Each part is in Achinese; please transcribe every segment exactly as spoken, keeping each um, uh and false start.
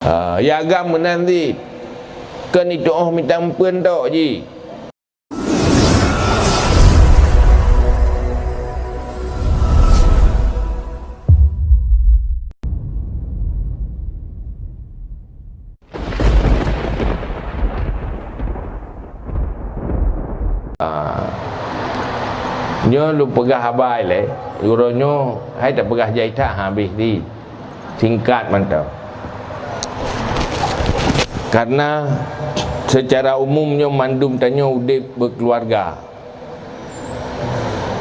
Ah, ya agam meunan cit. Kon itu'oh mita meupeuen tok jih. Ah. Nyoe lôn peugah haba ilée, uroe nyoe hai tapeugah jai that habéh di. Singkat mantong. Karena secara umum nyoe mandum tanyoe udeb beukeuluwarga.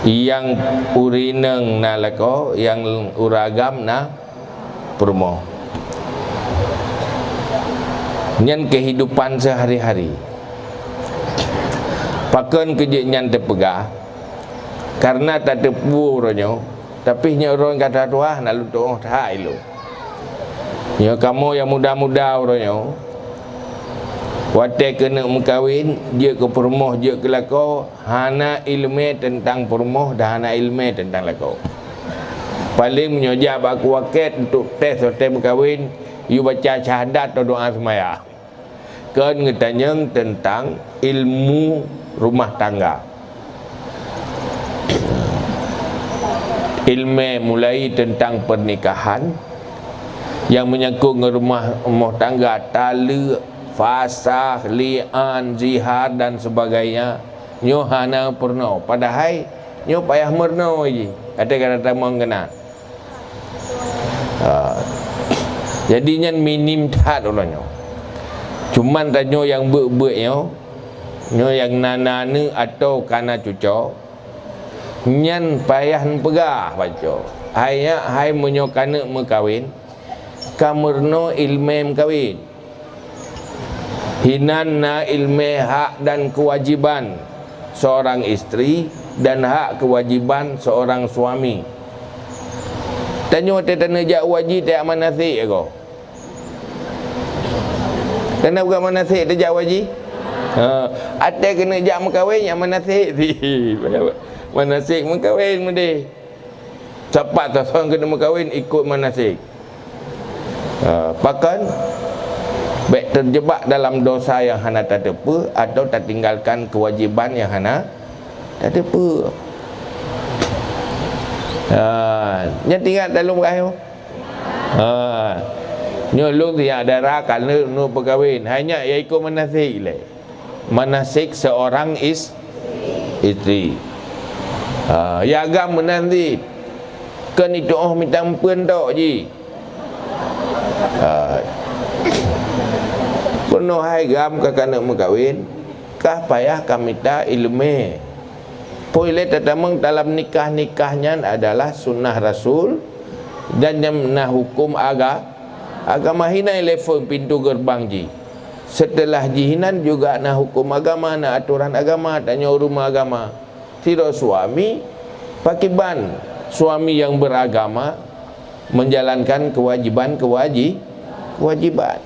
Nyang ureueng inong na lakoe, nyang ureueng agam na peurumoh. Nyan kehidupan sehari-hari. Pakon keu jeuet nyan teupeugah? Karena tateupeue uroe nyoe, tapi nyoe uroe nyang ka tuha-tuha na lôn tu'oh that ilôn. Nyoe kamoe nyang muda-muda uroe nyoe, watée keuneuk meukawen, jeuet keu peurumoh, jeuet keu lakoe, hana iéleumé teuntang peurumoh dan hana iéleumé teuntang lakoe. Paleng meunyoe jak bak kuakét untuk tes watée meukawen, yue baca syahadat atau doa seumaya. Kon geutanyong teuntang ilmu rumah tangga. Iéleumé mulai teuntang pernikahan, nyang meunyangkot ngon rumah, rumah tangga, taleuek, fasah, li'an, zihar dan sebagainya, nyoe hana peurunoe. Padahai nyoe payah meurunoe jih, watée ka tamong keunan. Ha. Jadi nyan minim that uroe nyoe. Cuman tanyoe nyang beuet-beuet nyoe, nyoe nyang na, na aneuk atau ka na cucoe, nyan payah neupeugah baco. Hai nyak, hai meunyoe kaneuk meukawen, ka meurunoe iéleumé meukawen. Hinan na iéleumé hak dan keuwajiban seorang istri dan hak keuwajiban seorang suami. Tanyoe watée taneuk jak u haji tajak manasik agoe. Kana bukan manasik tajak u haji? Ha, watée keuneuk jak meukawen jak manasik cit. Manasik meukawen meudeh. Sapat tasong keuneuk meukawen ikot manasik. Ha, pakon? Bék terjebak dalam dosa nyang hana tateupeue atau tatinggalkan keuwajiban nyang hana tateupeue. Ha, nyan teuingat dalam gayo. Ha, nyoe lôn siyak dara ka lheueh lôn peukawen. Hai nyak ya ikot manasik lé. Manasik seorang is-, istri. Ha, ya agam meunan cit. Kon itu'oh mita meupeuen tok jih. Ha. Peunoh hai gam ka kaneuk meukawen, kah payah ka mita iéleumé. Poi lé tatamong dalam nikah, nikah nyan adalah sunnah Rasul dan nyan na huköm aga-, agama. Hinan level pintoe geureubang jih. Seuteulah jih hinan juga na huköm agama, na atoran agama, tanyoe ureuëng agama. Sidroe suami, pakiban suami nyang beuragama menjalankan keuwajiban-keuwaji-, keuwajiban.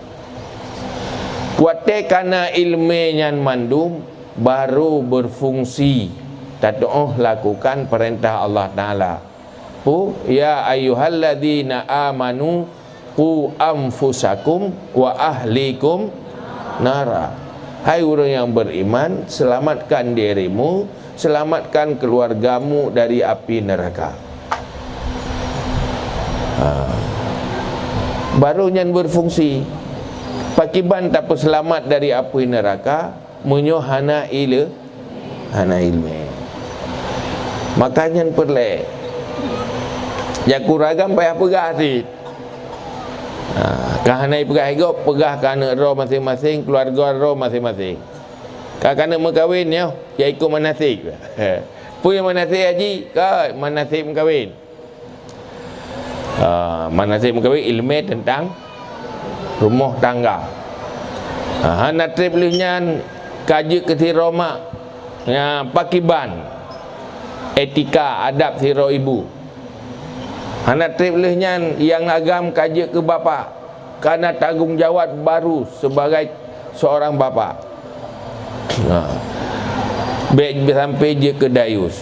Watée ka na iéleumé nyan mandum, baru beufungsi, tatuoh lakukan peurintah Allah Taala. Peue? "Ya ayyuhalladzina amanu qu anfusakum wa ahlikum nara." Hai ureuëng nyang beuriman, selamatkan dirimu, selamatkan keuluwargamu dari api neuraka. Ha. Baru nyan beufungsi. Pakiban tapeuseulamat dari api neuraka? Meunyoe hana iéle-, hana iéleumé. Maka nyan peureulée. Jaku ragam payah peugah cit. Ha, ka hana ipeugah igob, peugah keu aneuëk droe maséng-maséng, keuluwarga droe maséng-maséng. Ka kaneuk meukawen nyoe, ya ikot manasik. Peue manasik haji? Ka manasik meukawen. Ah, manasik meukawen iéleumé teuntang rumoh tangga. Ah, hana treb lheueh nyan ka jeuet keu sidroe mak, ya, pakiban etika adab sidroe ibu. Hana treb lheueh nyan nyang agam ka jeuet keu bapak, ka na tanggong jaweueb baru sebagai seurang bapak. Ha. Bék sampai jeuet keu dayus.